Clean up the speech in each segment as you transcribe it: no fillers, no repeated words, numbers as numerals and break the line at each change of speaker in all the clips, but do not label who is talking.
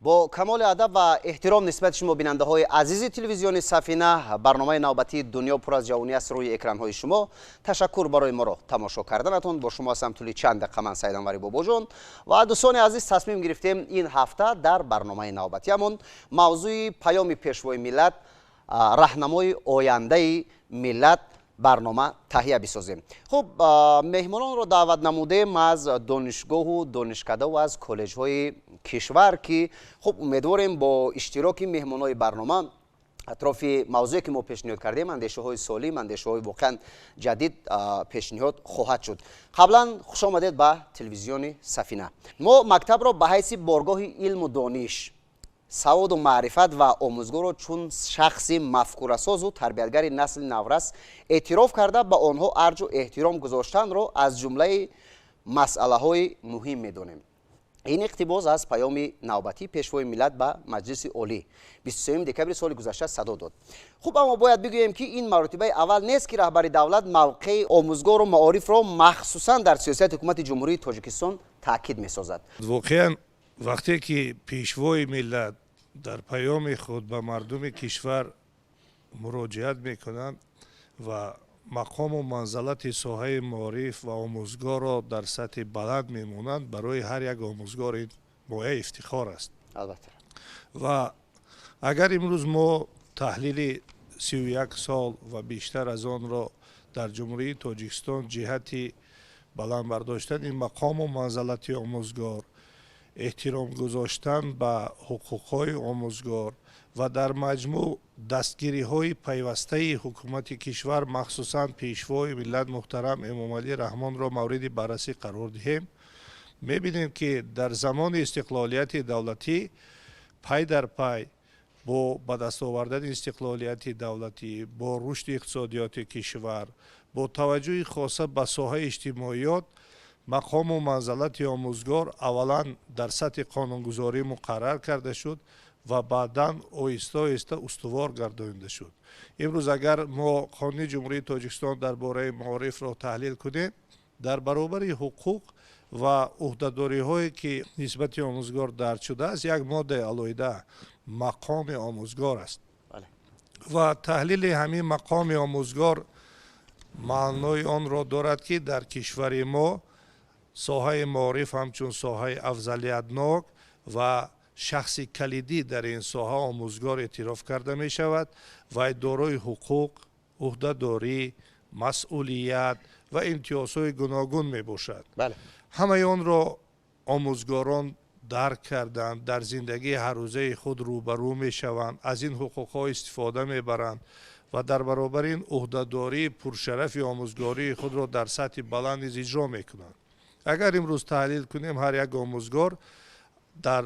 Бо камоли адаб ва эҳтиром нисбати шумо, бинандаҳои азизи телевизиони Сафина, барномаи навбатии «Дунё пур аз ҷавонӣ» аст рӯи экранҳои шумо. Ташаккур барои моро тамошо карданатон. Бо шумо ҳастам тӯли чанд дақиқа ман, Саиданвари Бобоҷон. Ва дӯстони азиз, тасмим гирифтем ин ҳафта дар барномаи навбатиамон мавзӯи паёми Пешвои миллат, раҳнамои ояндаи миллат барнома таҳия бисозем. Хуб, меҳмононро даъват намудем аз донишгоҳу донишкадаву аз коллеҷҳои кишвар, ки хуб, умедворем, бо иштироки меҳмонҳои барнома атрофи мавзӯе, ки мо пешниҳод кардем, андешаҳои солим, андешаҳои воқеан ҷадид пешниҳод хоҳад шуд. Қаблан хуш омадед ба телевизиони Сафина. Мо мактабро ба ҳайси боргоҳи илму дониш, саводу маърифат ва омӯзгорро чун шахси мафкурасозу тарбиятгари насли наврас эътироф карда, ба онҳо арҷу эҳтиром гузоштанро аз ҷумлаи масъалаҳои муҳим медонем. Ин иқтибос аз паёми навбатии Пешвои миллат ба Маҷлиси Олӣ 23 декабри соли гузашта садо дод. Хуб, аммо бояд бигӯем, ки ин маротибаи аввал нест, ки раҳбари давлат мавқеи омӯзгору маорифро махсусан дар сиёсати ҳукумати Ҷумҳурии Тоҷикистон таъкид месозад.
Воқеан, вақте ки Пешвои миллат дар паёми худ ба мардуми кишвар муроҷиат мекунанд ва мақому манзалати соҳаи маориф ва омӯзгорро дар сатҳи баланд мемонанд, барои ҳар як омӯзгор ин бояи ифтихор аст.
Албатта.
Ва агар имрӯз мо таҳлили 31 сол ва бештар аз онро дар Ҷумҳурии Тоҷикистон ҷиҳати баланд бардоштани мақому манзалати омӯзгор, эҳтиром гузоштан ба ҳуқуқҳои омӯзгор ва дар маҷмӯъ дастгириҳои пайвастаи ҳукумати кишвар, махсусан Пешвои миллат муҳтарам Эмомалӣ Раҳмонро мавриди баррасӣ қарор диҳем, мебинем, ки дар замони истиқлолияти давлатӣ пай дар пай бо ба даст овардани истиқлолияти давлатӣ, бо рушди иқтисодиёти кишвар, бо таваҷҷӯҳи хоса ба соҳаи иҷтимоиёт, мақому манзалати омӯзгор аввалан дар сатҳи қонунгузорӣ муқаррар карда шуд ва баъдан оҳиста оҳиста устувор гардонида шуд. Имрӯз агар мо Қонуни Ҷумҳурии Тоҷикистон дар бораи маорифро таҳлил кунем, дар баробари ҳуқуқ ва ӯҳдадориҳое, ки нисбати омӯзгор дарҷ шудааст, як моддаи алоҳида мақоми омӯзгор аст. Ва таҳлили ҳамин мақоми омӯзгор маънои онро дорад, ки дар кишвари мо соҳаи маориф ҳамчун соҳаи афзалиятнок ва шахси калидӣ дар ин соҳа омӯзгор эътироф карда мешавад ва дорои ҳуқуқ, ӯҳдадорӣ, масъулият ва имтиёзҳои гуногун мебошад. Ҳамаи онро омӯзгорон дарк карданд, дар зиндагии ҳаррӯзаи худ рӯбарӯ мешаванд, аз ин ҳуқуқҳо истифода мебаранд ва дар баробари ин ӯҳдадории пуршарафи омӯзгории худро дар сатҳи баланд низ иҷро мекунанд. Агар имрӯз таҳлил кунем, ҳар як омӯзгор дар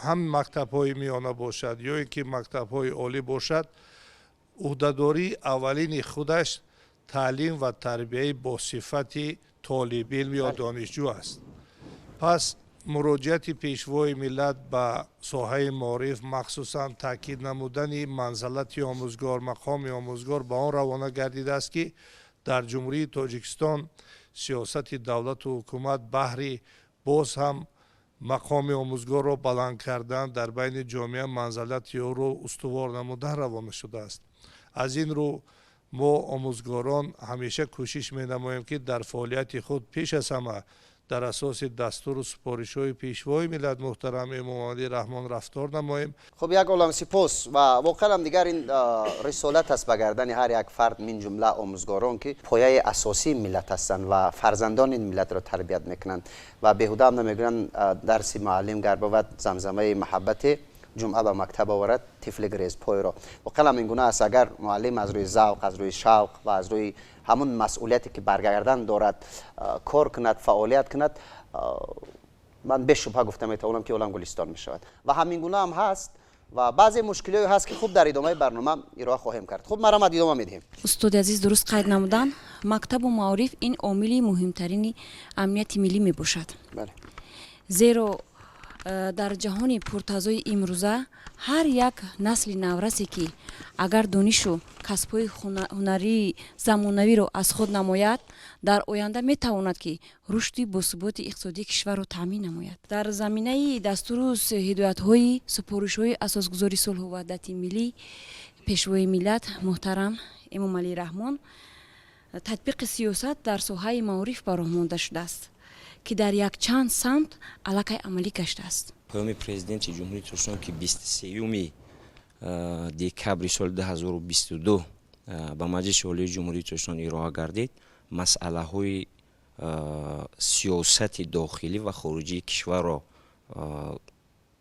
ҳам мактабҳои миёна бошад ё ин ки мактабҳои олӣ бошад, ӯҳдадории аввалини худаш таълим ва тарбияи босифати толибилм ё донишҷӯ аст. Пас муроҷиати Пешвои миллат ба соҳаи маориф, махсусан таъкид намудани манзалати омӯзгор, мақоми омӯзгор ба он равона гардидааст, ки дар Ҷумҳурии Тоҷикистон сиёсати давлату ҳукумат баҳри боз ҳам мақоми омӯзгорро баланд кардан, дар байни ҷомеа манзалати ӯро устувор намудан равона шудааст. Аз ин рӯ мо, омӯзгорон, ҳамеша кӯшиш менамоем, ки дар фаъолияти худ пеш аз ҳама дар асоси дастуру супоришҳои Пешвои миллат муҳтарам Эмомалӣ Раҳмон рафтор намоем.
Хуб, як олам сипос. Ва воқеан ҳам дигар ин рисолат аст ба гардани ҳар як фард, мин ҷумла омӯзгорон, ки пояи асосии миллат ҳастанд ва фарзандони ин миллатро тарбият мекунанд. Ва беҳуда ҳам намегӯянд: дарси муаллим гар бувад замзамаи маҳаббате, ҷумъа ба мактаб оварад тифли грезпойро. Воқеан ҳам ин гуна аст. Агар муаллим аз рӯи завқ, аз рӯи шавқ ва аз рӯи ҳамун масъулияте, ки бар гардан дорад, кор кунад, фаъолият кунад, ман бешубҳа гуфта метавонам, ки олам гулистон мешавад. Ва ҳамин гуна ҳам ҳаст ва баъзе мушкилиҳое ҳаст, ки хуб, дар идомаи барнома ироа хоҳем кард. Хуб, марҳамат, идома медиҳем.
Устоди азиз дуруст қайд намуданд: мактабу маориф ин омили муҳимтарини амнияти миллӣ мебошад, зеро Дар ҷаҳони пуртазои имрӯза ҳар як насли наврасе, ки агар донишу касбҳои ҳунарии замонавиро аз худ намояд, дар оянда метавонад, ки рушди босуботи иқтисодии кишварро таъмин намояд. Дар заминаи дастуру ҳидоятҳои супоришҳои Асосгузори сулҳу ваҳдати миллӣ, Пешвои миллат муҳтарам Эмомалӣ Раҳмон, татбиқи сиёсат дар соҳаи маориф ба роҳ монда шудааст, ки дар якчанд самт аллакай амалӣ гаштааст.
Паёми Президенти Ҷумҳурии Тоҷикистон, ки 23 декабри соли 2022 ба Маҷлиси Олии Ҷумҳурии Тоҷикистон ироа гардид, масъалаҳои сиёсати дохилӣ ва хориҷии кишварро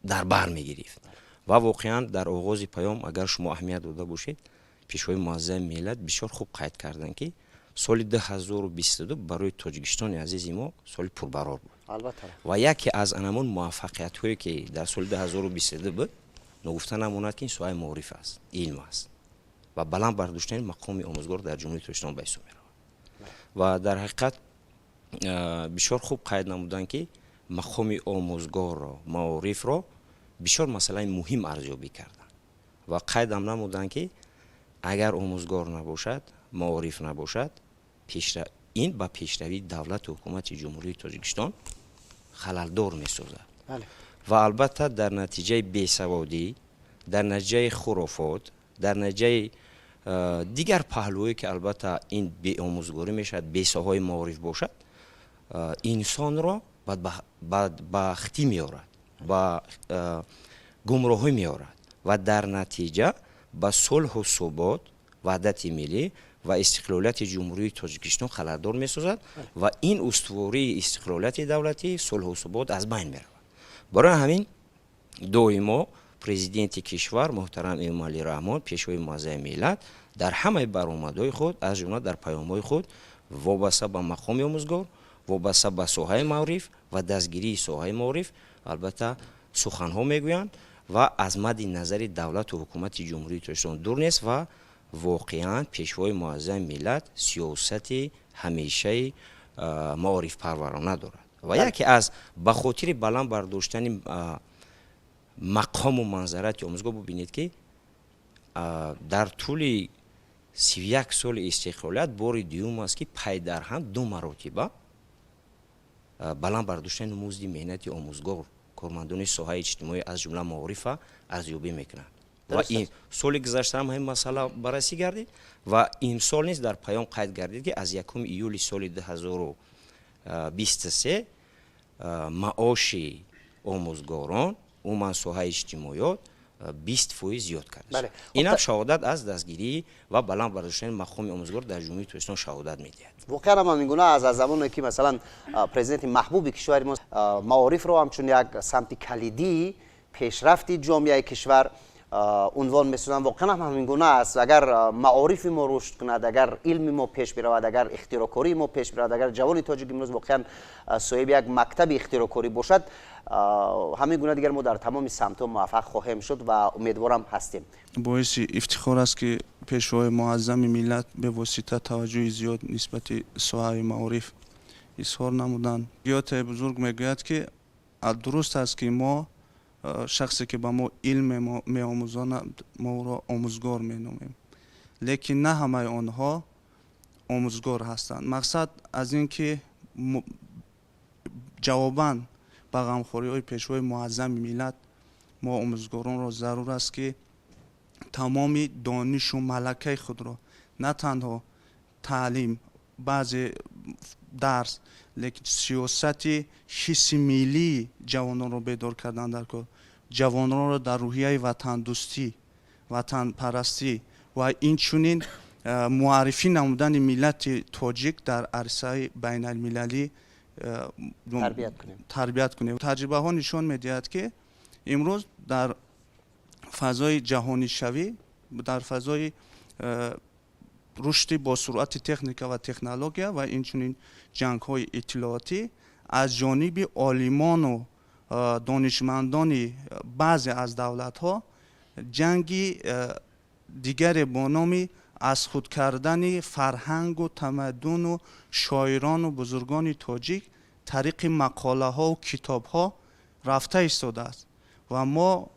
дар бар мегирифт. Ва воқеан, дар оғози паём, агар шумо аҳамият дода бошед, Пешвои муаззами миллат бисёр хуб қайд карданд, ки соли 2022 барои Тоҷикистони азизи мо соли пурбарор буд. Ва яке аз анамон муваффақиятҳое, ки дар соли 2022 буд, ногуфта намонад, ки ин соҳаи маориф аст, илм аст ва баланд бардоштани мақоми омӯзгор дар Ҷумҳурии Тоҷикистон ба ҳисоб меравад. Ва дар ҳақиқат бисёр хуб қайд намуданд, ки мақоми омӯзгорро, маорифро бисёр масъалаи муҳим арзёбӣ карданд ва қайдам намуданд, ки агар омӯзгор набошад, маориф набошад, ин ба пешравии давлату ҳукумати Ҷумҳурии Тоҷикистон халалдор месозад. Ва албатта, дар натиҷаи бесаводӣ, дар натиҷаи хурофот, дар натиҷаи дигар паҳлӯҳое, ки албатта ин беомӯзгорӣ мешавад, бесоҳаи маориф бошад, инсонро бадбахтӣ меорад, ба гумроҳӣ меорад ва дар натиҷа ба сулҳу субот, ваҳдати миллӣ ва истиқлолияти Ҷумҳурии Тоҷикистон халалдор месозад ва ин устувории истиқлолияти давлатӣ, сулҳу субот аз байн меравад. Барои ҳамин доимо Президенти кишвар муҳтарам Эмомалӣ Раҳмон, Пешвои муаззами миллат, дар ҳамаи баромадҳои худ, аз ҷумла дар паёмҳои худ, вобаста ба мақоми омӯзгор, вобаста ба соҳаи маориф ва дастгирии соҳаи маориф, албатта, суханҳо мегӯянд ва аз мадди назари давлату ҳукумати Ҷумҳурии Тоҷикистон дур нест. Ва воқеан, Пешвои муаззами миллат сиёсати ҳамешаи маорифпарварона дорад ва яке аз ба хотири баланд бардоштани мақому манзарати омӯзгор, бубинед, ки дар тӯли 31 соли истиқлолият бори дуюм аст, ки пайдарҳам ду маротиба баланд бардоштани музди меҳнати омӯзгор, кормандони соҳаи иҷтимоӣ, аз ҷумла маорифа арзёбӣ мекунанд. Ва соли гузашта ҳам ҳамин масъала баррасӣ гардид ва имсол низ дар паём қайд гардид, ки аз 1 июли соли 2023 маоши омӯзгорон, умуман соҳаи иҷтимоиёт, 20% зиёд карда. Инам шаҳодат аз дастгирӣ ва баланд бардоштани мақоми омӯзгор дар Ҷумҳурии Тоҷикистон шаҳодат медиҳад.
Воқеан ҳам ҳамин гуна аст. Аз замоне ки, масалан, Президенти маҳбуби кишвари мо маорифро ҳамчун як самти калидии пешрафти ҷомеаи кишвар унвон месозанд, воқеан ҳам ҳамин гуна аст. Агар маорифи мо рушд кунад, агар илми мо пеш биравад, агар ихтироъкории мо пеш биравад, агар ҷавони тоҷик имрӯз воқеан соҳиби як мактаби ихтироъкорӣ бошад, ҳамин гуна дигар мо дар тамоми самтҳо муваффақ хоҳем шуд ва умедворам ҳастем.
Боиси ифтихор аст, ки Пешвои муаззами миллат бевосита таваҷҷӯҳи зиёд нисбати соҳаи маориф изҳор намуданд. Гётеи бузург мегӯяд, ки дуруст аст, ки мо шахсе ки ба мо илм меомӯзонад, мо ӯро омӯзгор меномем, лекин на ҳамаи онҳо омӯзгор ҳастанд. Мақсад аз ин ки ҷавобан ба ғамхориҳои Пешвои муаззами миллат мо омӯзгоронро зарур аст, ки тамоми донишу малакаи худро на танҳо таълим, баъзе дарс, лекин сиёсати ҳисси миллии ҷавононро бедор кардан дар кор, ҷавононро дар рӯҳияи ватандӯстӣ, ватанпарастӣ ва инчунин муаррифӣ намудани миллати тоҷик дар арсаи байналмилалӣ тарбият кунем. Таҷрибаҳо нишон медиҳад, ки имрӯз дар фазои ҷаҳонишавӣ, дар фазои рушди босуръати техника ва технология ва инчунин ҷангҳои иттилоотӣ аз ҷониби олимону донишмандони баъзе аз давлатҳо ҷанги дигаре бо номи аз худ кардани фарҳангу тамаддуну шоирону бузургони тоҷик тариқи мақолаҳову китобҳо. Рафта истодааст ва мо,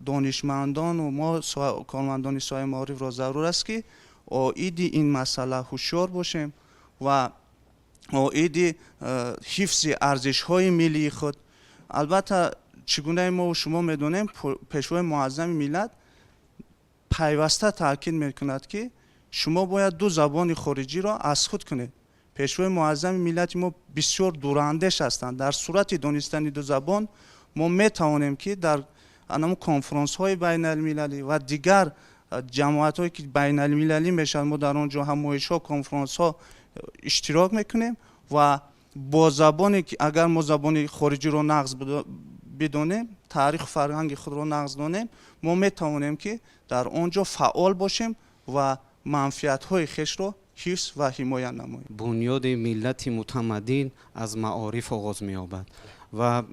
донишмандону мо, кормандони соҳаи маорифро зарур аст, ки оиди ин масъала ҳушёр бошем ва оиди ҳифзи арзишҳои миллии худ. Албатта, чӣ гунаи мо шумо медонем, Пешвои Муаззами миллат пайваста таъкид мекунад, ки шумо бояд ду забони хориҷиро аз худ кунед. Пешвои Муаззами миллати мо бисёр дурандеш ҳастанд. Дар сурати донистани ду забон мо метавонем, ки дар анаму конфронсҳои байналмилалӣ ва дигар ҷамоатҳое, ки байналмилалӣ мешавад, мо дар он ҷо ҳамоишҳо, конфронсҳо иштирок мекунем ва бо забоне ки агар мо забони хориҷиро нағз бидонем, таъриху фарҳанги худро нағз донем, мо метавонем, ки дар он ҷо фаъол бошем ва манфиатҳои хешро ҳифз ва ҳимоя намоем.
Бунёди миллати мутамаддин аз маориф оғоз меёбад ва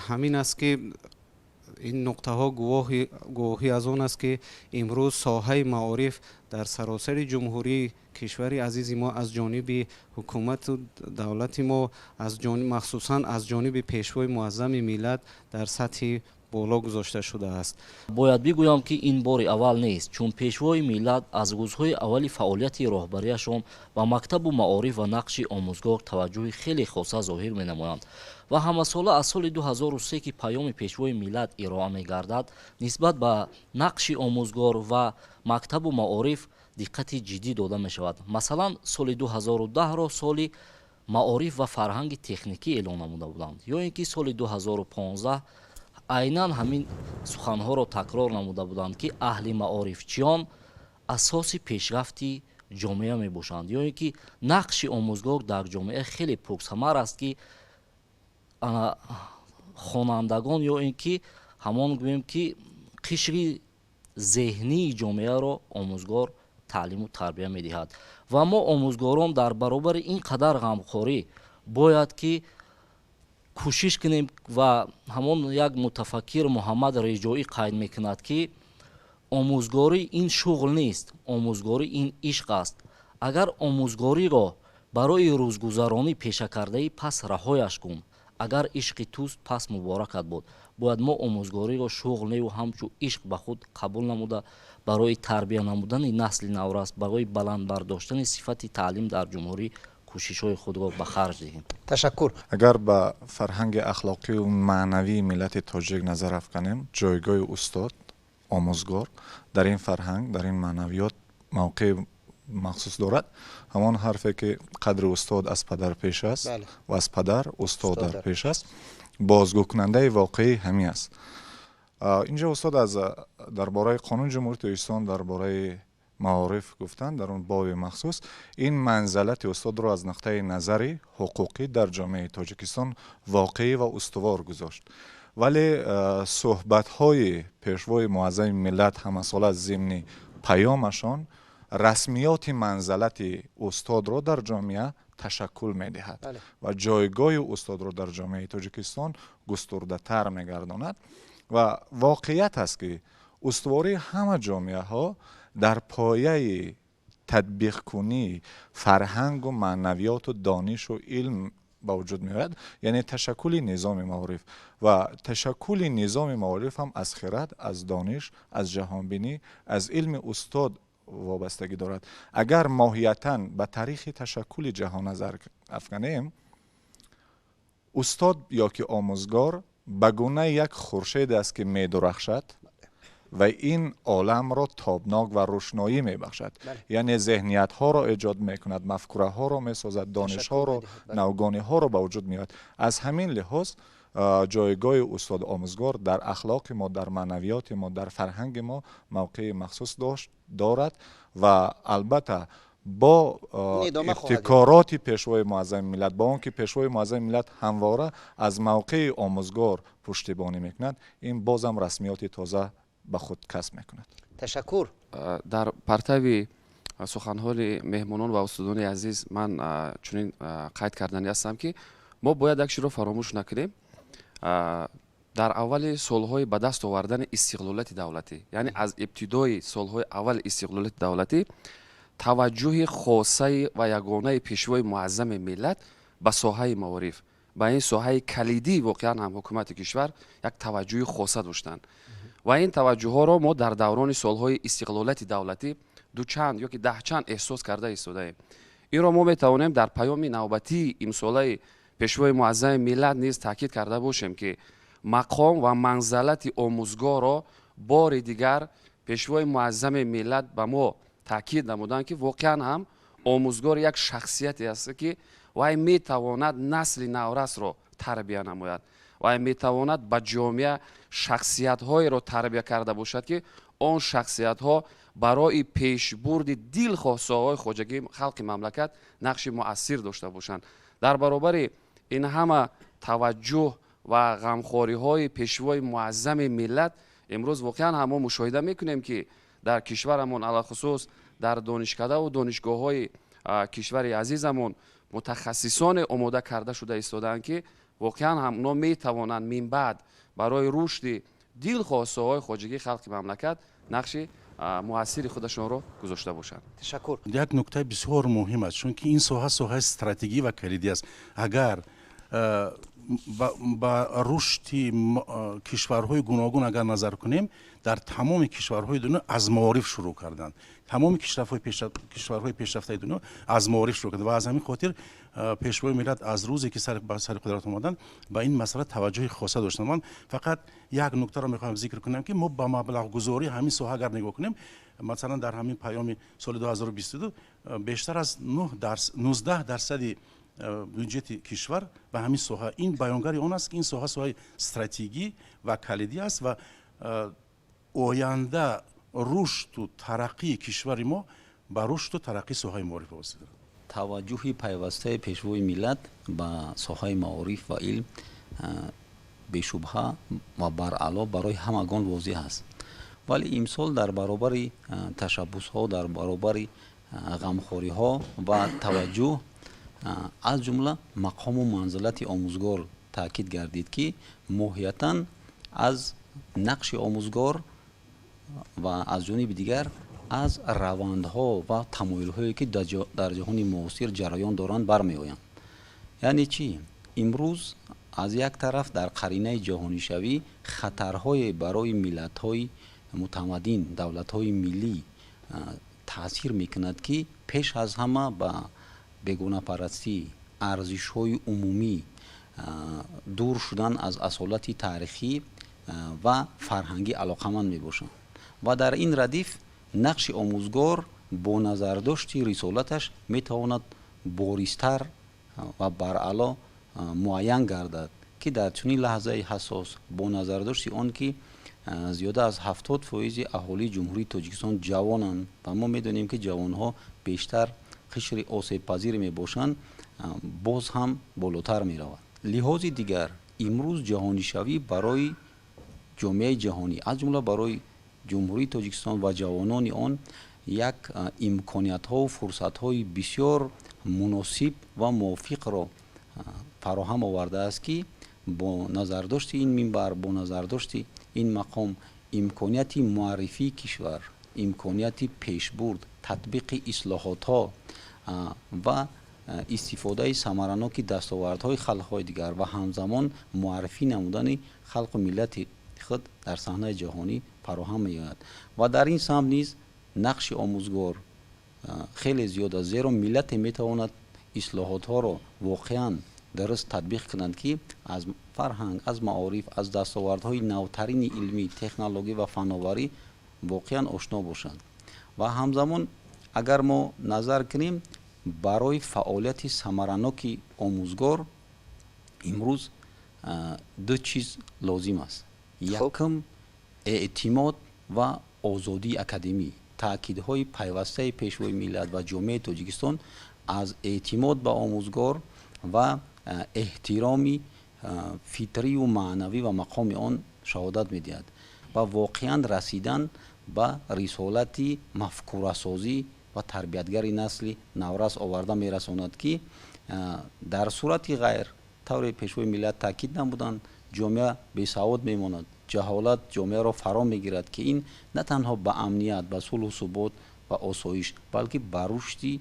ҳамин аст, ки ин нуқтаҳо гувоҳӣ аз он аст, ки имрӯз соҳаи маориф дар саросари ҷумҳурии кишвари азизи мо аз ҷониби ҳукумату давлати мо, махсусан аз ҷониби Пешвои Муаззами миллат дар сатҳи боло гузошта шудааст.
Бояд бигӯям, ки ин бори аввал нест, чун Пешвои миллат аз рӯзҳои аввали фаъолияти роҳбарияшон ба мактабу маориф ва нақши омӯзгор таваҷҷӯҳи хеле хоса зоҳир менамоянд ва ҳамасола аз соли 2003, ки паёми Пешвои миллат ироа мегардад, нисбат ба нақши омӯзгор ва мактабу маориф диққати ҷиддӣ дода мешавад. Масалан, соли 2010-ро соли маориф ва фарҳанги техникӣ эълон намуда буданд ё ин ки соли 2015 айнан ҳамин суханҳоро такрор намуда буданд, ки аҳли маорифчиён асоси пешрафти ҷомеа мебошанд ё ин ки нақши омӯзгор дар ҷомеа хеле пурсамар аст, ки хонандагон ё ин ки ҳамон гӯем, ки қишри зеҳнии ҷомеаро омӯзгор таълиму тарбия медиҳад. Ва мо, омӯзгорон, дар баробари ин қадар ғамхорӣ бояд ки кӯшиш кунем. Ва ҳамон як мутафаккир Муҳаммад Реҷоӣ қайд мекунад, ки омӯзгорӣ ин шуғл нест, омӯзгорӣ ин ишқ аст. Агар омӯзгориро барои рӯзгузаронӣ пеша кардаӣ, пас раҳояш кун. Агар ишқи туст, пас муборакат бод. Бояд мо омӯзгориро шуғл неву ҳамчун ишқ ба худ қабул намуда, барои тарбия намудани насли наврас, барои баланд бардоштани сифати таълим дар ҷумҳурӣ кӯшишҳои худро ба харҷ диҳем.
Ташаккур.
Агар ба фарҳанги ахлоқию маънавии миллати тоҷик назар афканем, ҷойгоҳи устод, омӯзгор дар ин фарҳанг, дар ин маънавиёт мавқеи махсус дорад. Ҳамон ҳарфе, ки қадри устод аз падар пеш аст ва аз падар устод дар пеш аст, бозгӯкунандаи воқеӣ ҳамин аст. Инҷо устод аз дар бораи Қонуни Ҷумҳурии Тоҷикистон дар бораи маориф гуфтанд, дар он боби махсус ин манзалати устодро аз нуқтаи назари ҳуқуқӣ дар ҷомеаи Тоҷикистон воқеӣ ва устувор гузошт. Вале суҳбатҳои Пешвои Муаззами миллат ҳамасола зимни паёмашон расмиёти манзалати устодро дар ҷомеа ташаккул медиҳад ва ҷойгоҳи устодро дар ҷомеаи Тоҷикистон густурдатар мегардонад. Ва воқеият аст, ки устувории ҳама ҷомеаҳо дар пояи татбиқкунии фарҳангу маънавиёту донишу илм ба вуҷуд меояд, яъне ташаккули низоми маориф. Ва ташаккули низоми маориф ҳам аз хирад, аз дониш, аз ҷаҳонбинӣ, аз илми устод вобастагӣ дорад. Агар моҳиятан ба таърихи ташаккули ҷаҳон назар афканем, устод ё ки омӯзгор ба гунаи як хуршед аст, ки медурахшад ва ин оламро тобнок ва рӯшноӣ мебахшад, яъне зеҳниятҳоро эҷод мекунад, мафкураҳоро месозад, донишҳоро, навгониҳоро ба вуҷуд меорад. Аз ҳамин лиҳоз ҷойгоҳи устод омӯзгор дар ахлоқи мо, дар маънавиёти мо, дар фарҳанги мо мавқеи махсус дошт, дорад ва албатта бо ибтикороти Пешвои Муаззами миллат, бо он ки Пешвои Муаззами миллат ҳамвора аз мавқеи омӯзгор пуштибонӣ мекунад, ин бозам расмиёти тоза ба худ касб мекунад.
Ташаккур.
Дар партави суханҳои меҳмонон ва устодони азиз ман чунин қайд карданӣ ҳастам, ки мо бояд як чизро фаромӯш накунем. Дар аввали солҳои ба даст овардани истиқлолияти давлатӣ, яъне аз ибтидои солҳои аввали истиқлолияти давлатӣ, таваҷҷӯҳи хосаи ва ягонаи Пешвои Муаззами миллат ба соҳаи маориф, Ба ин соҳаи калидӣ воқеан ҳам ҳукумати кишвар як таваҷҷӯҳи хоса доштанд ва ин таваҷҷӯҳҳоро мо дар даврони солҳои истиқлолияти давлатӣ дучанд ё ки даҳчанд эҳсос карда истодаем. Инро мо метавонем дар паёми навбатии имсолаи Пешвои Муаззами миллат низ таъкид карда бошем, ки мақом ва манзалати омӯзгорро бори дигар Пешвои Муаззами миллат ба мо таъкид намуданд, ки воқеан ҳам омӯзгор як шахсияте аст, ки вай метавонад насли наврасро тарбия намояд, вай метавонад ба ҷомеа шахсиятҳоеро тарбия карда бошад, ки он шахсиятҳо барои пешбурди дилхоҳ соҳаҳои хоҷагии халқи мамлакат нақши муассир дошта бошанд. Дар баробари ин ҳама таваҷҷӯҳ ва ғамхориҳои Пешвои Муаззами миллат, имрӯз воқеан ҳам мо мушоҳида мекунем, ки дар кишварамон, алалхусус дар донишкадаву донишгоҳҳои кишвари азизамон, мутахассисоне омода карда шуда истодаанд, ки воқеан ҳам онҳо метавонанд минбаъд барои рушди дилхоҳ соҳаҳои хоҷагии халқи мамлакат нақши муассири худашонро гузошта бошанд.
Ташаккур.
Як нуктаи бисёр муҳим аст, чунки ин соҳа соҳаи стратегӣ ва калидӣ аст. Агар ба рушди кишварҳои гуногун агар назар кунем, дар тамоми кишварҳои дунё аз маориф шурӯъ карданд. Тамоми кишварҳои пешрафтаи дунё аз маориф шурӯъ карданд ва аз ҳамин хотир Пешвои миллат аз рӯзе ки ба сари қудрат омаданд, ба ин масъала таваҷҷӯҳи хоса доштанд. Ман фақат як нуктаро мехоҳам зикр кунам, ки мо ба маблағгузории ҳамин соҳа агар нигоҳ кунем, масалан, дар ҳамин паёми соли 2022 бештар аз 19 дарсади бюҷети кишвар ба ҳамин соҳа. Ин баёнгари он аст, ки ин соҳа соҳаи стратегӣ ва калидӣ аст ва оянда рушду тараққии кишвари мо ба рушду тараққии соҳаи маориф вобаста дорад.
Таваҷҷӯҳи пайвастаи Пешвои миллат ба соҳаи маориф ва илм бешубҳа ва баръало барои ҳамагон возеҳ аст, вале имсол дар баробари ташаббусҳо, дар баробари ғамхориҳо ва таваҷҷӯҳ, аз ҷумла мақому манзилати омӯзгор таъкид гардид, ки моҳиятан аз нақши омӯзгор ва аз ҷониби дигар аз равандҳо ва тамоюлҳое, ки дар ҷаҳони муосир ҷараён доранд, бармеоянд. Яъне чӣ? Имрӯз аз як тараф дар қаринаи ҷаҳонишавӣ хатарҳое барои миллатҳои мутамаддин, давлатҳои миллӣ таъсир мекунад, ки пеш аз ҳама ба бегонапарастӣ, арзишҳои умумӣ, дур шудан аз асолати таърихӣ ва фарҳангӣ алоқаманд мебошанд. Ва дар ин радиф нақши омӯзгор бо назардошти рисолаташ метавонад боризтар ва баръало муайян гардад, ки дар чунин лаҳзаи ҳассос, бо назардошти он ки зиёда аз 70 фоизи аҳолии Ҷумҳурии Тоҷикистон ҷавонанд ва мо медонем, ки ҷавонҳо бештар қишри осебпазир мебошанд, боз ҳам болотар меравад. Лиҳози дигар, имрӯз ҷаҳонишавӣ барои ҷомеаи ҷаҳонӣ, аз ҷумла барои Ҷумҳурии Тоҷикистон ва ҷавонони он, як имкониятҳову фурсатҳои бисёр муносиб ва мувофиқро фароҳам овардааст, ки бо назардошти ин минбар, бо назардошти ин мақом, имконияти муаррифии кишвар, имконияти пешбурд, татбиқи ислоҳотҳо ва истифодаи самараноки дастовардҳои халқҳои дигар ва ҳамзамон муаррифӣ намудани халқу миллати худ дар саҳнаи ҷаҳонӣ фароҳам меояд. Ва дар ин самт низ нақши омӯзгор хеле зиёд аст, зеро миллате метавонад ислоҳотҳоро воқеан дуруст татбиқ кунанд, ки аз фарҳанг, аз маориф, аз дастовардҳои навтарини илмӣ, технологӣ ва фановарӣ воқеан ошно бошанд. Ва ҳамзамон агар мо назар кунем, барои фаъолияти самараноки омӯзгор имрӯз ду чиз лозим аст: якум, эътимод ва озодии академӣ. Таъкидҳои пайвастаи Пешвои миллат ва ҷомеаи Тоҷикистон аз эътимод ба омӯзгор ва эҳтироми фитрию маънавӣ ва мақоми он шаҳодат медиҳад ва воқеан расидан ба рисолати мафкурасозӣ ва тарбиятгари насли наврас оварда мерасонад, ки дар сурати ғайр, тавре Пешвои миллат таъкид намуданд, ҷомеа бесавод мемонад, ҷаҳолат ҷомеаро фаро мегирад, ки ин на танҳо ба амният, ба сулҳу субот ва осоиш, балки ба рушди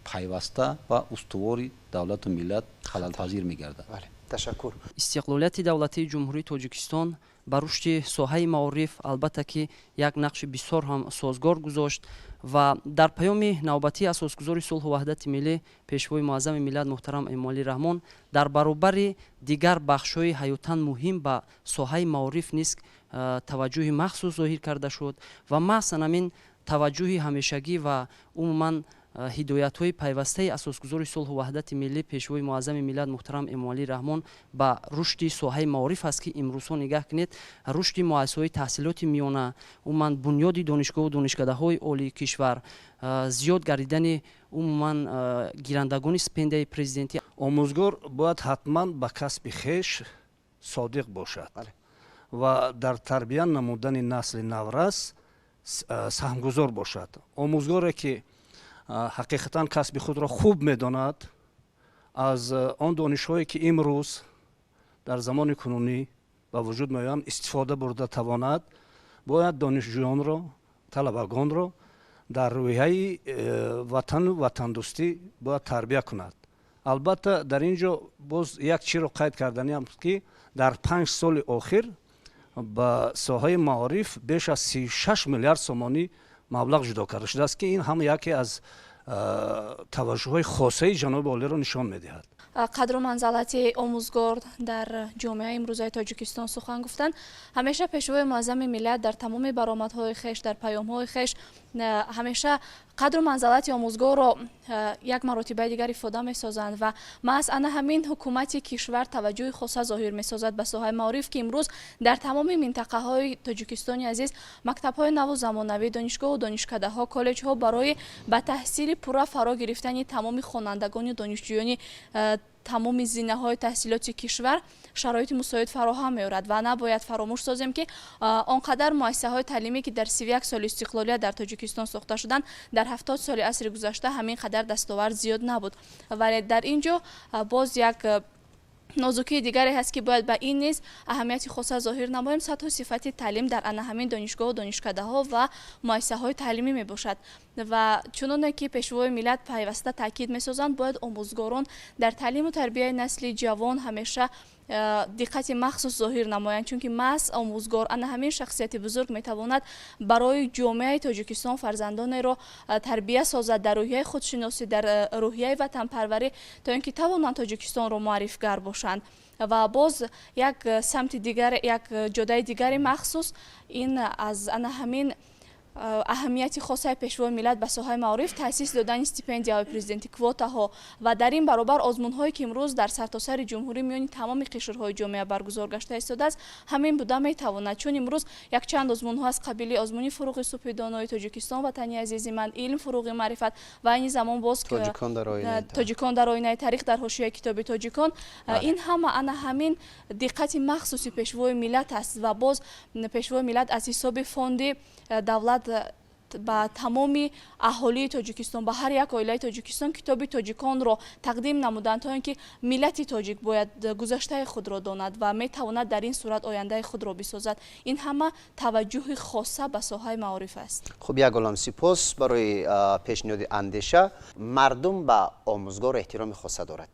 Пайваста ва устувори давлату миллат халалпазир мегардад.
Ташаккур.
Истиқлолияти давлатии Ҷумҳурии Тоҷикистон ба рушди соҳаи маориф, албатта ки, як нақши бисёр ҳам созгор гузошт ва дар паёми навбатии асосгузори сулҳу ваҳдати миллӣ, Пешвои муаззами миллат муҳтарам Эмомалӣ Раҳмон дар баробари дигар бахшҳои ҳаётан муҳим ба соҳаи маориф низ таваҷҷӯҳи махсус зоҳир карда шуд ва маҳз ҳамин таваҷҷӯҳи ҳамешагӣ ва умуман ҳидоятҳои пайвастаи асосгузори сулҳу ваҳдати миллӣ, Пешвои муаззами миллат муҳтарам Эмомалӣ Раҳмон ба рушди соҳаи маориф аст, ки имрӯзҳо нигаҳ кунед, рушди муассисаҳои таҳсилоти миёна, умуман бунёди донишгоҳу донишкадаҳои олии кишвар, зиёд гардидани умуман гирандагони стипендияи президентӣ.
Омӯзгор бояд ҳатман ба касби хеш содиқ бошад ва дар тарбия намудани насли наврас саҳмгузор бошад. Омӯзгоре, ки ҳақиқатан касби худро хуб медонад, аз он донишҳое, ки имрӯз дар замони кунунӣ ба вуҷуд меоянд, истифода бурда тавонад, бояд донишҷӯёнро, талабагонро дар рӯҳияи ватану ватандӯстӣ бояд тарбия кунад. Албатта, дар ин ҷо боз як чиро қайд карданиам, ки дар 5 соли охир ба соҳаи маориф беш аз 36 миллиард сомонӣ маблағ ҷудо карда шудааст, ки ин ҳам яке аз таваҷҷӯҳҳои хосаи ҷаноби олиро нишон медиҳад.
Қадру манзалати омӯзгор дар ҷомеаи имрӯзаи Тоҷикистон сухан гуфтанд. Ҳамеша Пешвои муаззами миллат дар тамоми баромадҳои хеш, дар паёмҳои хеш ҳамеша қадру манзалати омӯзгорро як маротибаи дигар ифода месозанд ва маҳз ана ҳамин ҳукумати кишвар таваҷҷӯҳи хоса зоҳир месозад ба соҳаи маориф, ки имрӯз дар тамоми минтақаҳои Тоҷикистони азиз мактабҳои наву замонавӣ, донишгоҳу донишкадаҳо, коллеҷҳо барои ба таҳсили пурра фаро гирифтани тамоми хонандагону донишҷӯёни тамоми зинаҳои таҳсилоти кишвар шароити мусоид фароҳам меорад. Ва набояд фаромӯш созем, ки он қадар муассисаҳои таълимӣ, ки дар 31 соли истиқлолият дар Тоҷикистон сохта шуданд, дар 70 соли асри гузашта ҳамин қадар дастовард зиёд набуд. Вале дар ин ҷо боз як нозукии дигаре ҳаст, ки бояд ба ин низ аҳамияти хоса зоҳир намоем: сатҳу сифати таълим дар ана ҳамин донишгоҳу донишкадаҳо ва муассисаҳои таълимӣ мебошад. Ва чуноне ки Пешвои миллат пайваста таъкид месозанд, бояд омӯзгорон дар таълиму тарбияи насли ҷавон ҳамеша диққати махсус зоҳир намоянд, чунки маҳз омӯзгор, ана ҳамин шахсияти бузург метавонад барои ҷомеаи Тоҷикистон фарзандонеро тарбия созад дар рӯҳияи худшиносӣ, дар рӯҳияи ватанпарварӣ, то ин ки тавонанд Тоҷикистонро муаррифгар бошанд. Ва боз як самти дигар, як ҷодаи дигари махсус ин аз ана ҳамин аҳамияти хосаи Пешвои миллат ба соҳаи маориф таъсис додани стипендияҳои президентӣ, квотаҳо ва дар ин баробар озмунҳое, ки имрӯз дар сартосари ҷумҳурӣ миёни тамоми қишрҳои ҷомеа баргузор гашта истодааст, ҳамин буда метавонад. Чун имрӯз якчанд озмунҳо аз қабили озмуни «Фуруғи субҳи донои Тоҷикистон», «Ватани азизи ман», «Илм фуруғи маърифат» ва айни замон боз «Тоҷикон дар оинаи таърих» дар ҳошияи китоби тоҷикон, ин ҳама ана ҳамин диққати махсуси Пешвои миллат аст. Ва боз Пешвои миллат аз ҳисоби фонди давлат ба тамоми аҳолии Тоҷикистон, ба ҳар як оилаи Тоҷикистон китоби тоҷиконро тақдим намуданд, то ин ки миллати тоҷик бояд гузаштаи худро донад ва метавонад дар ин сурат ояндаи худро бисозад. Ин ҳама таваҷҷӯҳи хоса ба соҳаи маориф аст.
Хуб, як олам сипос барои пешниҳоди андеша. Мардум ба омӯзгор эҳтироми хоса дорад,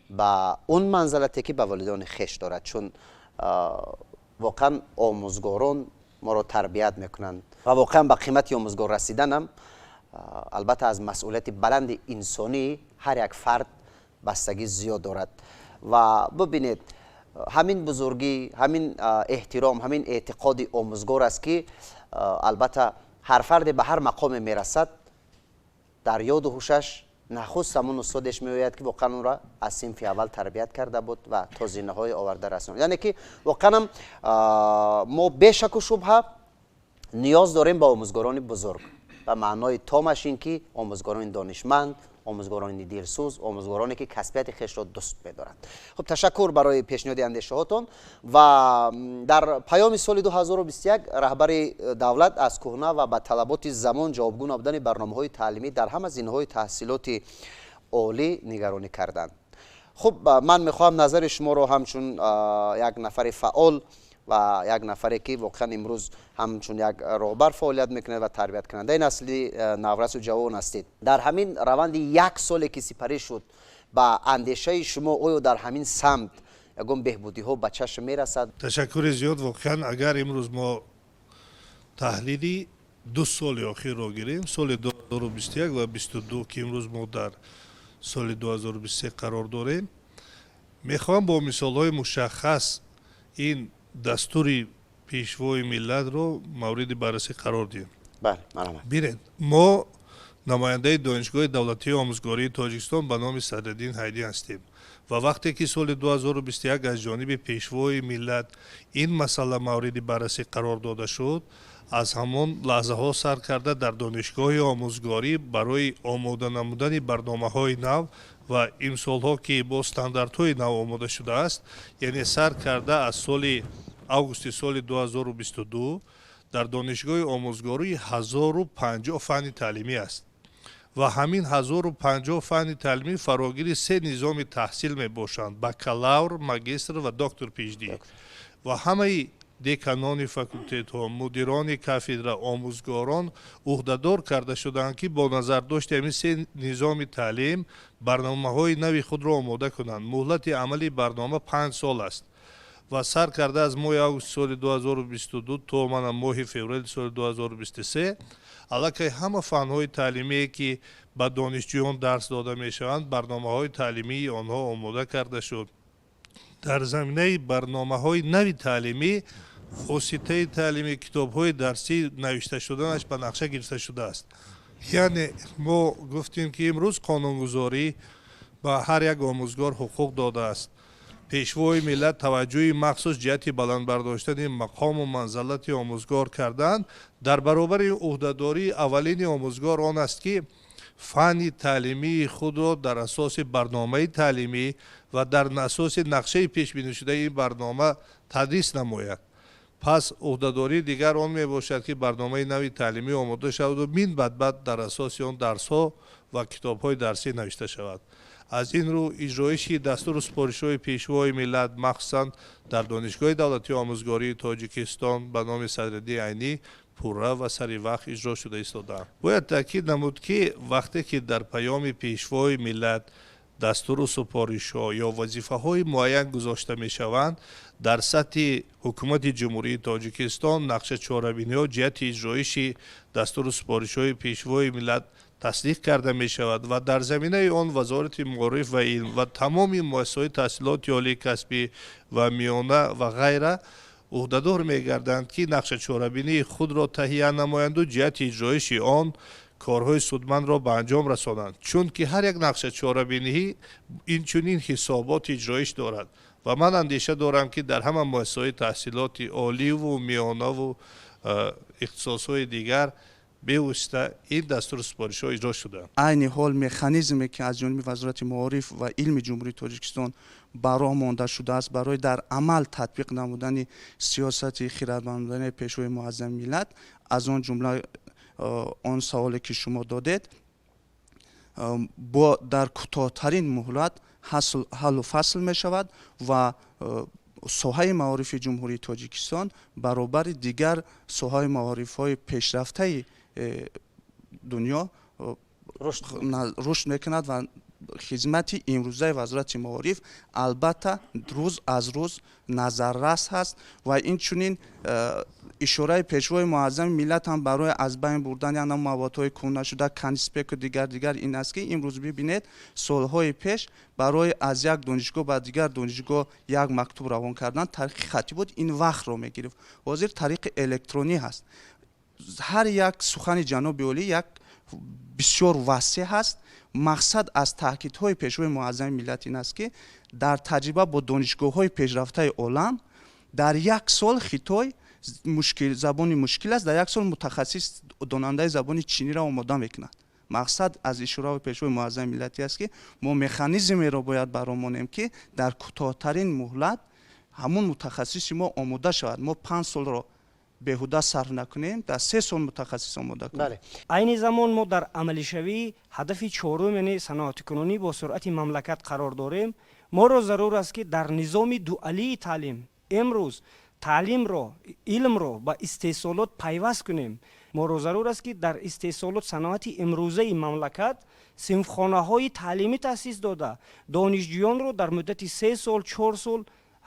ба он манзалате, ки ба волидони хеш дорад, чун воқеан омӯзгорон моро тарбият мекунанд ва воқеан ба қимати омӯзгор расиданам, албатта, аз масъулияти баланди инсонии ҳар як фард бастагӣ зиёд дорад. Ва бибинед, ҳамин бузургӣ, ҳамин эҳтиром, ҳамин эътиқоди омӯзгор аст, ки албатта ҳар фарде ба ҳар мақоме мерасад, дар ёду ҳушаш нахуст ҳамон устодеш меояд, ки воқеан онро аз синфи аввал тарбият карда буд ва то зинаҳои оварда расонд. Яъне ки воқеанам мо бешаку шубҳа ниёз дорем ба омӯзгорони бузург, ба маънои томаш ин ки омӯзгорони донишманд, омӯзгорони дилсӯз, омӯзгороне, ки касбияти хешро дӯст медоранд. Хуб, ташаккур барои пешниҳоди андешаҳотон. Ва дар паёми соли 2021 раҳбари давлат аз кӯҳна ва ба талаботи замон ҷавобгӯ набудани барномаҳои таълимӣ дар ҳама зинаҳои таҳсилоти олӣ нигаронӣ карданд. Хуб, ман мехоҳам назари шуморо ҳамчун як нафари фаъол Ва як нафаре ки воқеан имрӯз ҳамчун як роҳбар фаъолият мекунад ва тарбияткунандаи насли наврасу ҷавон ҳастед, дар ҳамин раванди як соле ки сипарӣ шуд, ба андешаи шумо, оё дар ҳамин самт ягон беҳбудиҳо ба чашм мерасад?
Ташаккури зиёд. Воқеан, агар имрӯз мо таҳлили 2 соли охирро гирем, соли 2021 ва 22, ки имрӯз мо дар соли 2023 қарор дорем, мехоҳам бо мисолҳои мушаххас ин дастури Пешвои миллатро мавриди баррасӣ қарор диҳем. Бинед, мо намояндаи Донишгоҳи давлатии омӯзгории Тоҷикистон ба номи Садриддин Айнӣ ҳастем ва вақте ки соли 2021 аз ҷониби Пешвои миллат ин масъала мавриди баррасӣ қарор дода шуд, аз ҳамон лаҳзаҳо сар карда дар донишгоҳи омӯзгорӣ барои омода намудани барномаҳои нав ва имсолҳо, ки бо стандартҳои нав омода шудааст, яъне сар карда аз соли августи соли 2022 дар донишгоҳи омӯзгорӣ 1050 фанни таълимӣ аст ва ҳамин 1050 фанни таълимӣ фарогири се низоми таҳсил мебошанд: бакалавр, магистр ва доктор PhD. Ва ҳамаи деканони факултетҳо, мудирони кафедра, омӯзгорон ӯҳдадор карда шуданд, ки бо назардошти ҳамин се низоми таълим барномаҳои нави худро омода кунанд. Муҳлати амали барнома 5 сол аст ва сар карда аз моҳи августи соли 2022 то мана моҳи феврали соли 2023 аллакай ҳама фанҳои таълимие, ки ба донишҷӯён дарс дода мешаванд, барномаҳои таълимии онҳо омода карда шуд. Дар заминаи барномаҳои нави таълимӣ воситаи таълимӣ, китобҳои дарсӣ навишта шуданаш ба нақша гирифта шудааст. Яъне мо гуфтем, ки имрӯз қонунгузорӣ ба ҳар як омӯзгор ҳуқуқ додааст. Пешвои миллат таваҷҷӯҳи махсус ҷиҳати баланд бардоштани мақому манзалати омӯзгор карданд. Дар баробари ӯҳдадории аввалини омӯзгор он аст, ки фанни таълимии худро дар асоси барномаи таълимӣ ва дар асоси нақшаи пешбинишудаи ин барнома тадрис намояд. Пас ӯҳдадории дигар он мебошад, ки барномаи нави таълимӣ омода шаваду минбаъд баъд дар асоси он дарсҳо ва китобҳои дарсӣ навишта шавад. Аз ин рӯ, иҷроиши дастуру супоришҳои Пешвои миллат, махсусан дар Донишгоҳи давлатии омӯзгории Тоҷикистон ба номи Садриддин Айнӣ, пурра ва сари вақт иҷро шуда истодаанд. Бояд таъкид намуд, ки вақте ки дар паёми Пешвои миллат дастуру супоришҳо ё вазифаҳои муайян гузошта мешаванд, дар сатҳи Ҳукумати Ҷумҳурии Тоҷикистон нақша чорабиниҳо ҷиҳати иҷроиши дастуру супоришҳои Пешвои миллат тасдиқ карда мешавад ва дар заминаи он Вазорати маориф ва илм ва тамоми муассисаҳои таҳсилоти олии касбӣ ва миёна ва ғайра ӯҳдадор мегарданд, ки нақшачорабинии худро таҳия намоянду ҷиҳати иҷроиши он корҳои судмандро ба анҷом расонанд, чунки ҳар як нақшачорабинӣ инчунин ҳисоботи иҷроиш дорад. Ва ман андеша дорам, ки дар ҳама муассисаҳои таҳсилоти оливу миёнаву ихтисосҳои дигар бевосита ин дастуру супоришҳо иҷро шуданд.
Айни ҳол механизме, ки аз ҷониби Вазорати маориф ва илми Ҷумҳурии Тоҷикистон ба роҳ монда шудааст барои дар амал татбиқ намудани сиёсати хирадмандонаи Пешвои муаззами миллат, аз он ҷумла он саволе, ки шумо додед, бо дар кӯтоҳтарин муҳлат ҳаллу фасл мешавад ва соҳаи маорифи Ҷумҳурии Тоҷикистон баробари дигар соҳаи маорифҳои пешрафтаи дунё рушд мекунад. Ва хизмати имрӯзаи Вазорати маориф, албатта, рӯз аз рӯз назаррас ҳаст. Ва инчунин ишораи Пешвои муаззами миллат ҳам барои аз байн бурдани ана маводҳои кӯҳнашуда, конспекту дигар дигар, ин аст, ки имрӯз бибинед, солҳои пеш барои аз як донишгоҳ ба дигар донишгоҳ як мактуб равон кардан тариқи хаттӣ буд, ин вақтро мегирифт. Ҳозир тариқи электронӣ ҳаст. Ҳар як сухани ҷаноби олӣ як бисёр васеъ ҳаст. Мақсад аз таъкидҳои Пешвои муаззами миллат ин аст, ки дар таҷриба бо донишгоҳҳои пешрафтаи олам дар як сол Хитой мушкил, забони мушкил аст, дар як сол мутахассис, донандаи забони чиниро омода мекунад. Мақсад аз ишораи Пешвои муаззами миллатӣ аст, ки мо механизмеро бояд баромонем, ки дар кӯтоҳтарин муҳлат ҳамун мутахассиси мо омода шавад. Мо 5 солро беҳуда сарф накунем, дар 3 сол мутахассис омода кунем.
Айни замон мо дар амалишавии ҳадафи чорум, яъне саноатикунонӣ бо суръати мамлакат қарор дорем. Моро зарур аст, ки дар низоми дуалии таълим имрӯз Таълимро, илмро ба истеҳсолот пайваст кунем. Моро зарур аст, ки дар истеҳсолот, саноати имрӯзаи мамлакат синфхонаҳои таълимӣ таъсис дода, донишҷӯёнро дар муддати 3 сол, 4 сол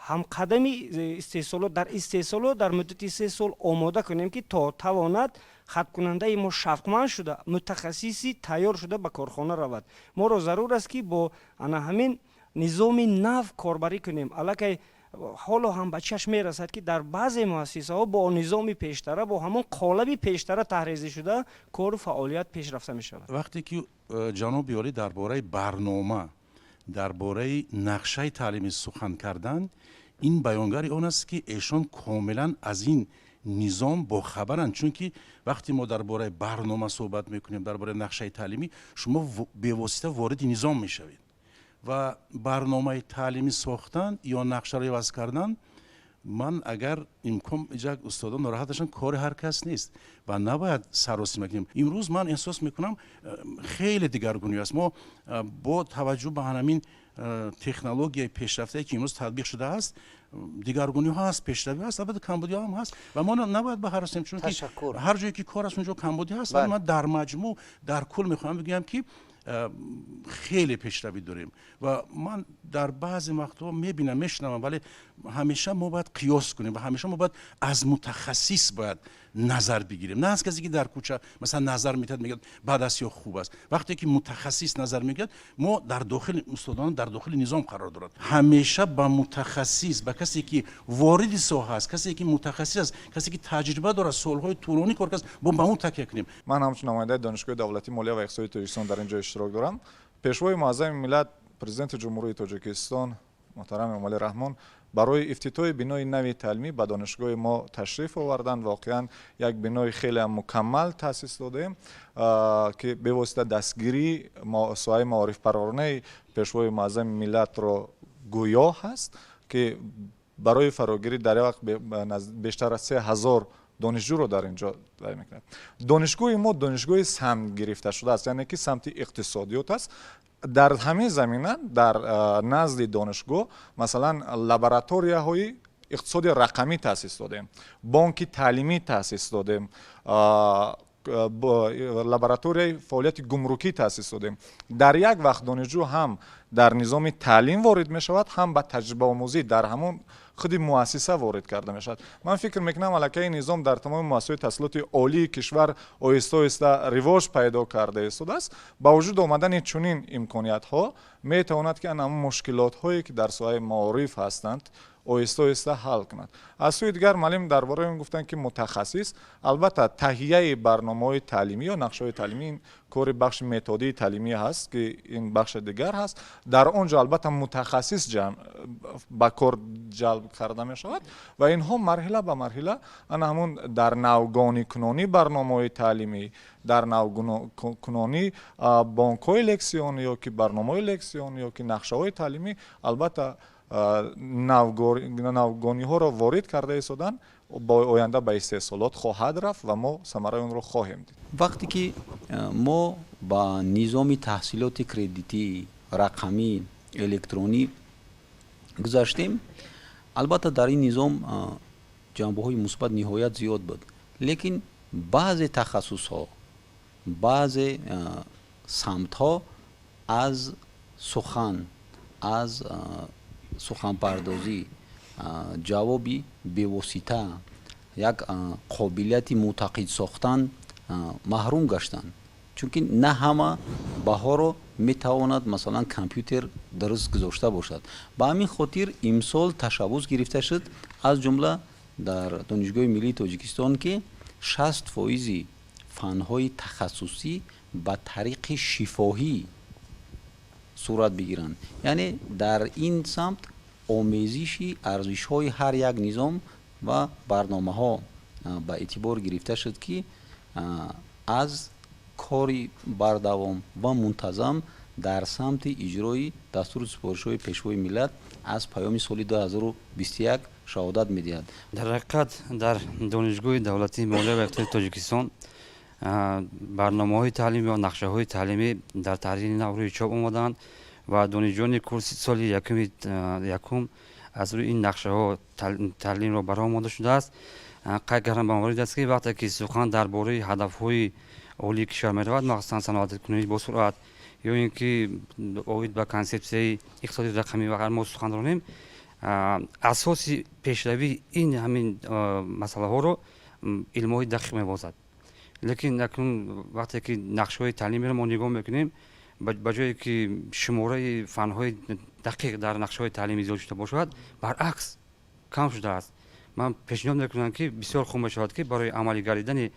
ҳамқадами истеҳсолот, дар истеҳсолот дар муддати 3 сол омода кунем, ки то тавонад хатмкунандаи мо шавқманд шуда, мутахассиси тайёр шуда ба корхона равад. Моро зарур аст, ки бо ана ҳамин низоми нав корбарӣ кунем. Аллакай ҳоло ҳам ба чашм мерасад, ки дар баъзе муассисаҳо бо низоми пештара, бо ҳамон қолаби пештара таҳрезӣ шуда кору фаъолият пеш рафта мешавад.
Вақте ки ҷаноби олӣ дар бораи барнома, дар бораи нақшаи таълимӣ сухан карданд, ин баёнгари он аст, ки эшон комилан аз ин низом бохабаранд, чунки вақте мо дар бораи барнома суҳбат мекунем, дар бораи нақшаи таълимӣ, шумо бевосита вориди низом мешавед ва барномаи таълимӣ сохтан ё нақшаро иваз кардан, ман агар имкон иҷа устодон нороҳат нашанд, кори ҳар кас нест ва набояд саросима кунем. Имрӯз ман эҳсос мекунам, хеле дигаргунӣ аст. Мо бо таваҷҷӯҳ ба ҳамин технологияи пешрафтае, ки имрӯз татбиқ шудааст, дигаргуниҳо ҳаст, пешравӣ ҳаст, албатта камбудиҳо ҳам ҳаст ва мо набояд баҳаросем, чунки ҳар ҷое ки кор аст, унҷо камбудӣ ҳаст. Вале ман дар маҷмӯъ, дар кул мехоҳам бигӯям, ки хеле пешравӣ дорем ва ман дар баъзе вақтҳо мебинам, мешунавам, вале ҳамеша мо бояд қиёс кунем ва ҳамеша мо бояд аз мутахассис бояд назар бигирем, на аз касе, ки дар кӯча масалан назар метиҳад, мегӯяд бад аст ё хуб аст. Вақте ки мутахассис назар мегӯяд, мо дар дохили устодон, дар дохили низом қарор дорад, ҳамеша ба мутахассис, ба касе ки вориди соҳа аст, касе ки мутахассис аст, касе ки таҷриба дорад, солҳои тӯлонӣ кор кардааст, бо ба ӯ такя кунем.
Ман ҳамчун намояндаи Донишгоҳи давлатии молия ва иқтисодии Тоҷикистон дар ин ҷо иштирок дорам. Пешвои муаззами миллат, Президенти Ҷумҳурии Тоҷикистон муҳтарам Эмомалӣ Раҳмон барои ифтитоҳи бинои нави таълимӣ ба донишгоҳи мо ташриф оварданд. Воқеан, як бинои хеле мукаммал таъсис додаем, ки бевосита дастгирии соҳаи маорифпарваронаи Пешвои муаззами миллатро гӯё ҳаст, ки барои фарогирӣ дар як вақт бештар аз 3000 донишҷӯро дар ин ҷо дай мекунад. Донишгоҳи мо донишгоҳи самт гирифта шудааст, яъне ки самти иқтисодиёт аст. Дар ҳамин замина дар назди донишгоҳ, масалан, лабораторияҳои иқтисоди рақамӣ таъсис додем, бонки таълимӣ таъсис додем, лабораторияи фаъолияти гумрукӣ таъсис додем. Дар як вақт донишҷӯ ҳам дар низоми таълим ворид мешавад, ҳам ба таҷрибаомӯзӣ дар ҳамон худи муассиса ворид карда мешавад. Ман фикр мекунам, аллакай ин низом дар тамоми муассисаҳои таҳсилоти олии кишвар оҳиста оҳиста ривоҷ пайдо карда истодааст. Ба вуҷуд омадани чунин имкониятҳо метавонад, ки ана ҳамон мушкилотҳое, ки дар соҳаи маориф ҳастанд, оҳиста оҳиста ҳал кунад. Аз сӯи дигар, муаллим дар бораи он гуфтанд, ки мутахассис, албатта, таҳияи барномаҳои таълимӣ ё нақшаҳои таълимӣ ин кори бахши методии таълимӣ ҳаст, ки ин бахши дигар ҳаст. Дар он ҷо албатта мутахассис ба кор ҷалб карда мешавад ва инҳо марҳила ба марҳила ана ҳамун дар навгоникунонии барномаҳои таълимӣ, дар навгонкунонии бонкҳои лексионӣ ё ки барномаҳои лексионӣ ё ки нақшаҳои таълимӣ, албатта, навгониҳоро ворид карда истоданд, бо оянда ба истеҳсолот хоҳад рафт ва мо самараи онро хоҳем дид.
Вақте ки мо ба низоми таҳсилоти кредитӣ, рақамӣ, электронӣ гузаштем, албатта, дар ин низом ҷанбаҳои мусбат ниҳоят зиёд буд, лекин баъзе тахассусҳо, баъзе самтҳо аз сухан, аз суханпардозӣ, ҷавоби бевосита, як қобилияти мутақид сохтан маҳрум гаштанд, чунки на ҳама баҳоро метавонад, масалан, компютер дуруст гузошта бошад. Ба ҳамин хотир имсол ташаббус гирифта шуд, аз ҷумла дар Донишгоҳи миллии Тоҷикистон, ки 60 фоизи фанҳои тахассусӣ ба тариқи шифоҳӣ сурат бигиранд, яъне дар ин самт омезиши арзишҳои ҳар як низом ва барномаҳо ба эътибор гирифта шуд, ки аз кори бардавом ва мунтазам дар самти иҷрои дастуру супоришҳои Пешвои миллат аз паёми соли 2021 шаҳодат медиҳад.
Дар ҳақиқат, дар Донишгоҳи давлатии молия ва иқтисоди Тоҷикистон барномаҳои таълимӣ ва нақшаҳои таълимӣ дар таҳрири нав рӯи чоп омадаанд ва донишҷӯёни курси соли якум. Аз рӯи ин нақшаҳо таълимро ба роҳ монда шудааст. Қайд кардан ба маврид аст, ки вақте ки сухан дар бораи ҳадафҳои олии кишвар меравад, махсусан саноаткунии босуръат ё ин ки оид ба консепсияи иқтисоди рақамӣ ва мо сухан ронем, асоси пешравии ин ҳамин масъалаҳоро илмҳои дақиқ мебозад. Лекин акнун вақте ки нақшаҳои таълимиро мо нигоҳ мекунем, ба ҷое ки шумораи фанҳои дақиқ дар нақшаҳои таълимӣ зиёд шуда бошад, баръакс, кам шудааст. Ман пешниҳод мекунам, ки бисёр хуб мешавад, ки барои амалӣ гардидани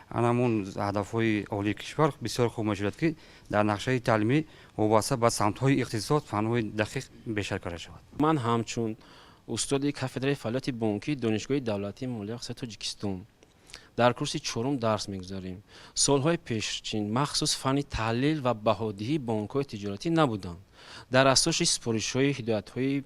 анамун ҳадафҳои олии кишвар бисёр хуб мешавад, ки дар нақшаи таълимӣ вобаста ба самтҳои иқтисод фанҳои дақиқ бештар карда шавад.
Ман ҳамчун устоди кафедраи фаъолияти бонкии Донишгоҳи давлатии молия иқтисоди Тоҷикистон дар курси чорум дарс мегузарем. Солҳои пешчин махсус фанни таҳлил ва баҳодиҳии бонкҳои тиҷоратӣ набуданд. Дар асоси супоришҳои ҳидоятҳои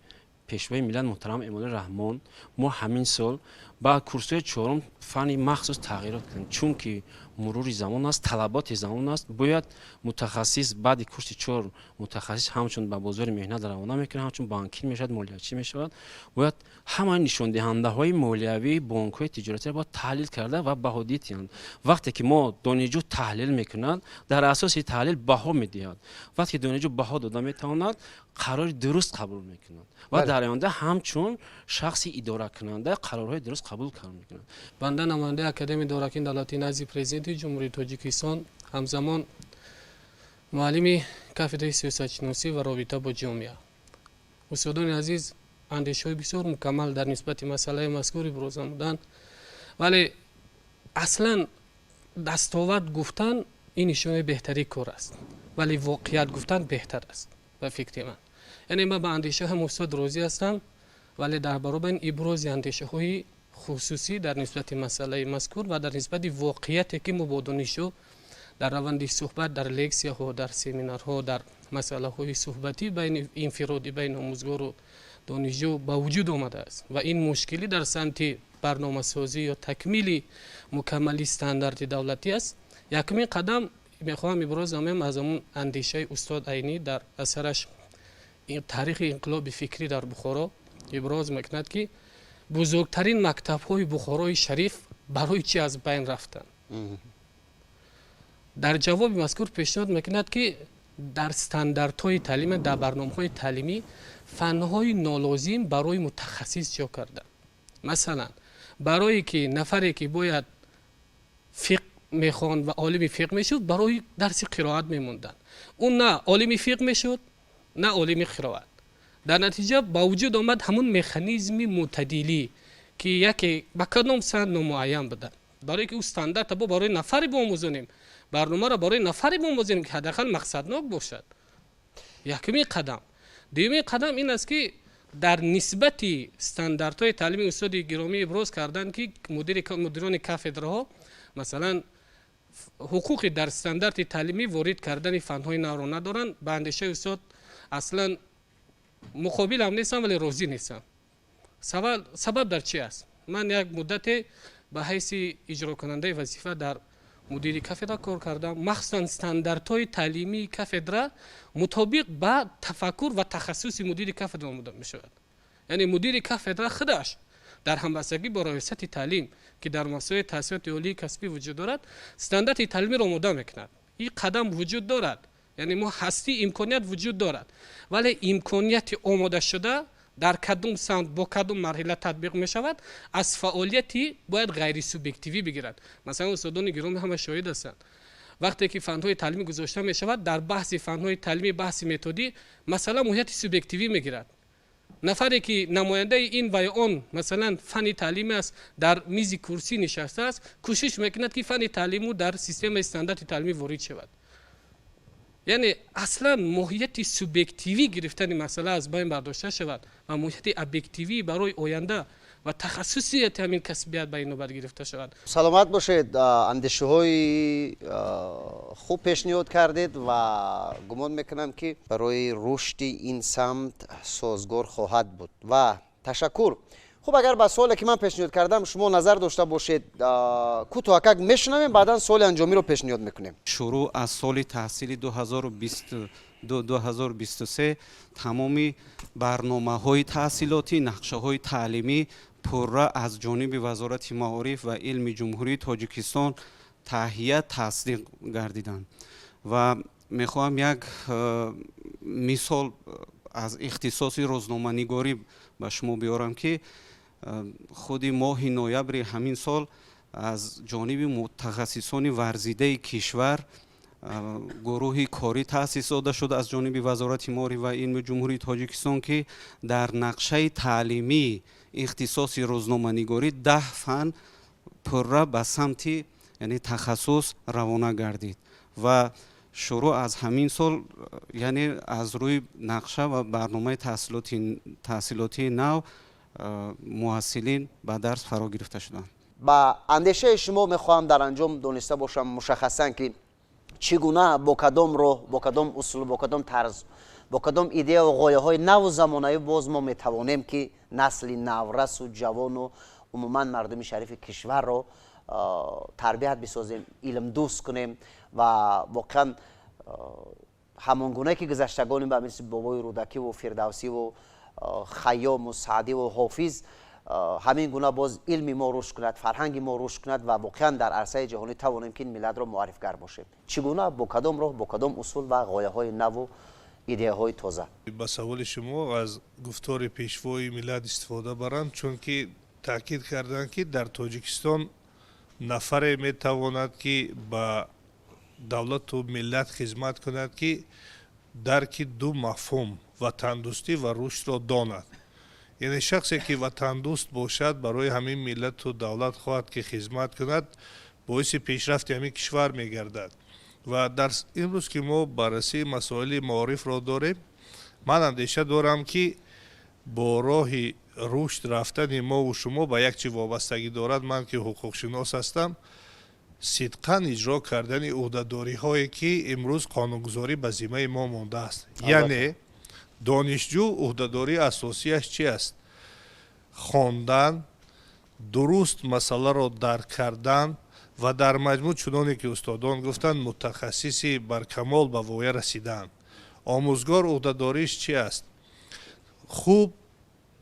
Пешвои миллат муҳтарам Эмомалӣ Раҳмон мо ҳамин сол ба курсҳои чорум фанни махсус тағйирот кардем, чунки мурури замон аст, талаботи замон аст. Бояд мутахассис баъди курси чор, мутахассис ҳамчун ба бозори меҳнат равона мекунад, ҳамчун банкир мешавад, молиячӣ мешавад, бояд ҳамаи нишондиҳандаҳои молиявии бонкҳои тиҷоратиро бояд таҳлил карда ва баҳодиҳӣ диҳанд. Вақте ки мо донишҷӯ таҳлил мекунад, дар асоси таҳлил баҳо медиҳад. Вақте ки донишҷӯ баҳо дода метавонад, қарори дуруст қабул мекунад ва дар оянда ҳамчун шахси идоракунанда қарорҳои дуруст қабул карда мекунад.
Банда намояндаи Академияи идоракунии давлатии назди Президенти Ҷумҳурии Тоҷикистон, ҳамзамон муаллими кафедраи сиёсатшиносӣ ва робита бо ҷомеа. Устодони азиз андешаҳои бисёр мукаммал дар нисбати масъалаи мазкур иброз намуданд, вале аслан дастовард гуфтан ин нишонаи беҳтарии кор аст, вале воқеият гуфтан беҳтар аст ба фикри ман. Яъне ман ба андешаҳои устод розӣ ҳастам, вале дар баробари ин ибрози андешаҳои хусусӣ дар нисбати масъалаи мазкур ва дар нисбати воқеияте ки мо бо донишҷӯ дар раванди суҳбат, дар лексияҳо, дар семинарҳо, дар масъалаҳои суҳбатӣ байни инфиродӣ байни омӯзгору донишҷӯ ба вуҷуд омадааст ва ин мушкилӣ дар самти барномасозӣ ё такмили мукаммали стандарти давлатӣ аст. Якумин қадам мехоҳам иброз намоям аз ҳамун андешаи устод Айнӣ. Дар асараш «Таърихи инқилоби фикрӣ дар Бухоро» иброз мекунад, ки бузургтарин мактабҳои Бухорои шариф барои чӣ аз байн рафтанд. Дар ҷавоби мазкур пешниҳод мекунад, ки дар стандартҳои таълим, дар барномаҳои таълимӣ фанҳои нолозим барои мутахассис ҷо карданд. Масалан, барое ки нафаре ки бояд фиқҳ мехонд ва олими фиқҳ мешуд, барои дарси қироат мемонданд. Ӯ на олими фиқҳ мешуд, на олими қироат. Дар натиҷа ба вуҷуд омад ҳамун механизми мӯътадилӣ, ки яке ба кадом самт номуайян буданд. Барое ки ӯ стандарта бо барои нафаре биомӯзонем, барномаро барои нафаре биомӯзонем, ки ҳадди ақал мақсаднок бошад. Якумин қадам. Дуюмин қадам ин аст, ки дар нисбати стандартҳои таълими устоди гиромӣ иброз карданд, ки мудирони кафедраҳо, масалан, ҳуқуқи дар стандарти таълимӣ ворид кардани фанҳои навро надоранд. Ба андешаи устод аслан муқобил ҳам нестам, вале розӣ нестам. Сабаб дар чи аст? Ман як муддате ба ҳайси иҷрокунандаи вазифа дар мудири кафедра кор кардам. Махсусан стандартҳои таълимии кафедра мутобиқ ба тафаккур ва тахассуси мудири кафедра омода мешавад. Яъне мудири кафедра худаш дар ҳамбастагӣ бо раёсати таълим, ки дар муассисаҳои таҳсилоти олии касбӣ вуҷуд дорад, стандарти таълимиро омода мекунад. Ин қадам вуҷуд дорад, яъне мо ҳастӣ имконият вуҷуд дорад, вале имконияти омодашуда дар кадом самт, бо кадом марҳила татбиқ мешавад, аз фаъолияти бояд ғайрисубъективӣ бигирад. Масалан, устодони гиромӣ ҳама шоҳид ҳастанд, вақте ки фанҳои таълимӣ гузошта мешавад, дар баҳси фанҳои таълимӣ, баҳси методӣ, масъала моҳияти субъективӣ мегирад. Нафаре ки намояндаи ин ва ё он, масалан, фанни таълимӣ аст, дар мизи курсӣ нишастааст, кӯшиш мекунад, ки фанни таълиму дар системаи стандарти таълимӣ ворид шавад. Яъне аслан моҳияти субъективӣ гирифтани масъала аз байн бардошта шавад ва моҳияти объективӣ барои оянда ва тахассусияти ҳамин касбият ба ин навбат гирифта шавад.
Саломат бошед, андешаҳои хуб пешниҳод кардед ва гумон мекунам, ки барои рушди ин самт созгор хоҳад буд ва ташаккур. Хуб, агар ба суоле ки ман пешниҳод кардам шумо назар дошта бошед, кӯтоҳакак мешунавем, баъдан суоли анҷомиро пешниҳод мекунем.
Шурӯъ аз соли таҳсили 2023. 2023 тамоми барномаҳои таҳсилотӣ, нақшаҳои таълимӣ пурра аз ҷониби Вазорати маориф ва илми Ҷумҳурии Тоҷикистон таҳия, тасдиқ гардиданд. Ва мехоҳам як мисол аз ихтисоси рӯзноманигорӣ ба шумо биёрам, ки худи моҳи ноябри ҳамин сол аз ҷониби мутахассисони варзидаи кишвар гурӯҳи корӣ таъсис дода шуд аз ҷониби Вазорати маориф ва илми Ҷумҳурии Тоҷикистон, ки дар нақшаи таълимии ихтисоси рӯзноманигорӣ 10 фан пурра ба самти, яъне, тахассус равона гардид. Ва шурӯъ аз ҳамин сол, яъне аз рӯи нақша ва барномаи таҳсилотии нав, муҳассилин ба дарс фаро гирифта шуданд.
Ба андешаи шумо мехоҳам дар анҷом дониста бошам мушаххасан, ки чӣ гуна, бо кадом роҳ, бо кадом усул, бо кадом тарз, бо кадом идеяву ғояҳои наву замонавӣ боз мо метавонем, ки насли наврасу ҷавону умуман мардуми шарифи кишварро тарбият бисозем, илмдӯст кунем ва воқеан ҳамон гуна, ки гузаштагони ба мисли бобои Рӯдакиву Фирдавсиву Хайёму Саъдиву Ҳофиз, ҳамин гуна боз илми мо рушд кунад, фарҳанги мо рушд кунад ва воқеан дар арсаи ҷаҳонӣ тавонем, ки ин миллатро муаррифгар бошем. Чӣ гуна, бо кадом роҳ, бо кадом усул ва ғояҳои наву идеяҳои тоза?
Ба саволи шумо аз гуфтори Пешвои миллат истифода барам, чунки таъкид карданд, ки дар Тоҷикистон нафаре метавонад, ки ба давлату миллат хизмат кунад, ки дарки ду мафҳум, ватандӯстӣ ва рушдро донад. Яъне шахсе ки ватандӯст бошад, барои ҳамин миллату давлат хоҳад ки хизмат кунад, боиси пешрафти ҳамин кишвар мегардад. Ва дар имрӯз ки мо баррасии масоили маорифро дорем, ман андеша дорам, ки бо роҳи рушд рафтани мову шумо ба як чи вобастагӣ дорад. Ман ки ҳуқуқшинос ҳастам, сидқан иҷро кардани ӯҳдадориҳое, ки имрӯз қонунгузорӣ ба зиммаи мо мондааст. Яъне донишҷӯ ӯҳдадории асосияш чи аст? Хондан, дуруст масъаларо дарк кардан ва дар маҷмӯъ, чуноне ки устодон гуфтанд, мутахассиси баркамол ба воя расидан. Омӯзгор ӯҳдадориаш чи аст? Хуб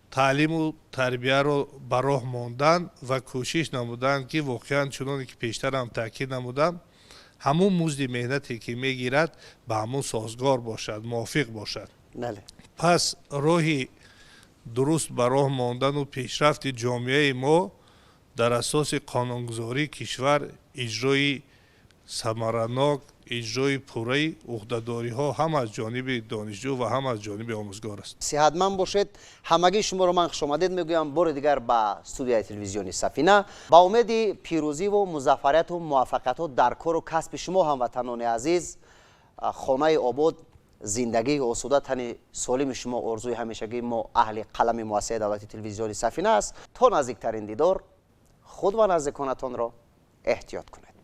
таълиму тарбияро ба роҳ мондан ва кӯшиш намудан, ки воқеан, чуноне ки пештарам таъкид намудам, ҳамун музди меҳнате ки мегирад, ба ҳамун созгор бошад, мувофиқ бошад. Пас роҳи дуруст ба роҳ мондану пешрафти ҷомеаи мо дар асоси қонунгузории кишвар, иҷрои самаранок, иҷрои пурраи ӯҳдадориҳо ҳам аз ҷониби донишҷӯ ва ҳам аз ҷониби омӯзгор аст.
Сиҳатманд бошед. Ҳамагии шуморо ман хушомадед мегӯям бори дигар ба студияи телевизиони Сафина. Ба умеди пирӯзиву музаффарияту муваффақиятҳо дар кору касби шумо, ҳамватанони азиз, хонаи обод, зиндагии осуда, тани солими шумо орзуи ҳамешагии мо, аҳли қалами муассисаи давлати телевизиони Сафина аст. То наздиктарин дидор, худ ва наздиконатонро эҳтиёт кунед.